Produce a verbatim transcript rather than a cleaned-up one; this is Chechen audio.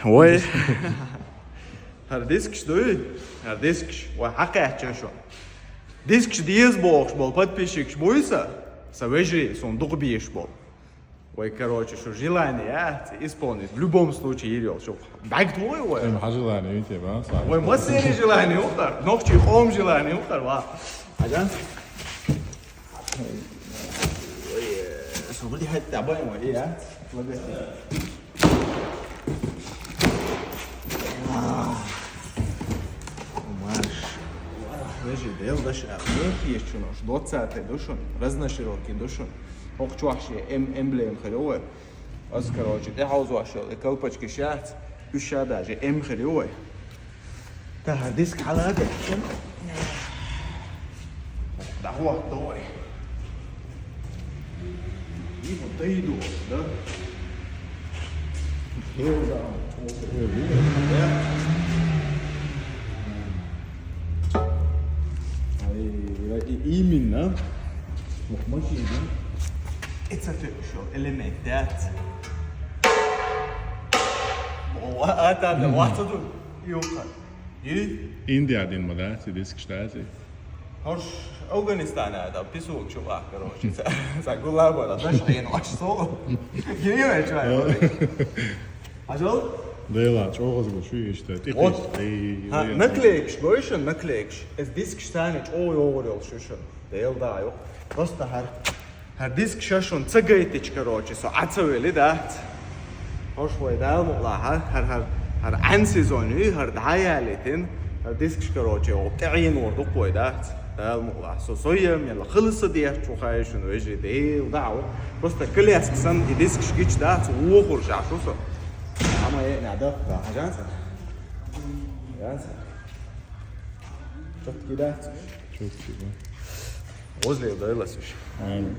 Вай. ХӀара дискаш дуй? ХӀара дискаш. Вай, хьакхаьчча шо. Дискаш деза бохуш болу подписчикаш буй сан, сан вежарий, суна дукха безаш болу. Вай, короче, шу желание яц, исполнить в любом случае йийр йолуш ю. Бегит вой, вай. Эм, хьан желание ю те, ба? Вай, массеран желание ю хӀара. Нохчий къоман желание ю хӀара, ва. Хьажал. Ой, шу гуди хӀетта бай, вай, я. Лагай. Маш. Вежарий, Делан дашах, мехаш шуна, уьш двадцатый ду шуна, разношировки ду шуна. ХӀокху чохь шен эм-, эмблема хир ю вай. Ас, короче, тӀехьовзош йолу и колпачкаш яц, уьш ша даже эм хир ю вай. Та хӀара диск хьала а деттина. ДӀахӀотто вай. И вот дай ду, да? Хеу да. Да. Ай, и-, именно. Вот машина. It's a official элемент, да. О, а, а, да, да, вот тут. Юха. И? Индия дин ма дац, и диск штази. Хьуш Афганистана да, писок чу вах, короче. Са, са гулла бара, даш дин ваш со. Гири вай чай. Ажал? Дела, чогаз гу шу ишта. Вот. Ха, наклейкаш, гой шуна, наклейкаш. Эс диск штани чо йогур йол шу шуна. Дел да, ю. Просто хар. ХӀара диск ша шуна ца гайтича, короче, со Ӏа ца вели, дац? Хьуш вай Дала мукълахь, хӀара, хӀара, хӀара Ӏан сезон ю, хӀара дӀа а ялийтина, хӀара дискаш, короче, оха тӀеӀенор ду-кх вай, дац? Дала мукълахь, со, со ем, яла хилса дехча ву хай шуна, вежарий, Дела дӀа а ву. Просто коляска санна и дискаш гича, дац, вохур ша шу со. Ама э, надо, да, хьажан сан. Хьажан сан. Чоткий дац? Чоткий, да. Возле дойла сиш. Амин.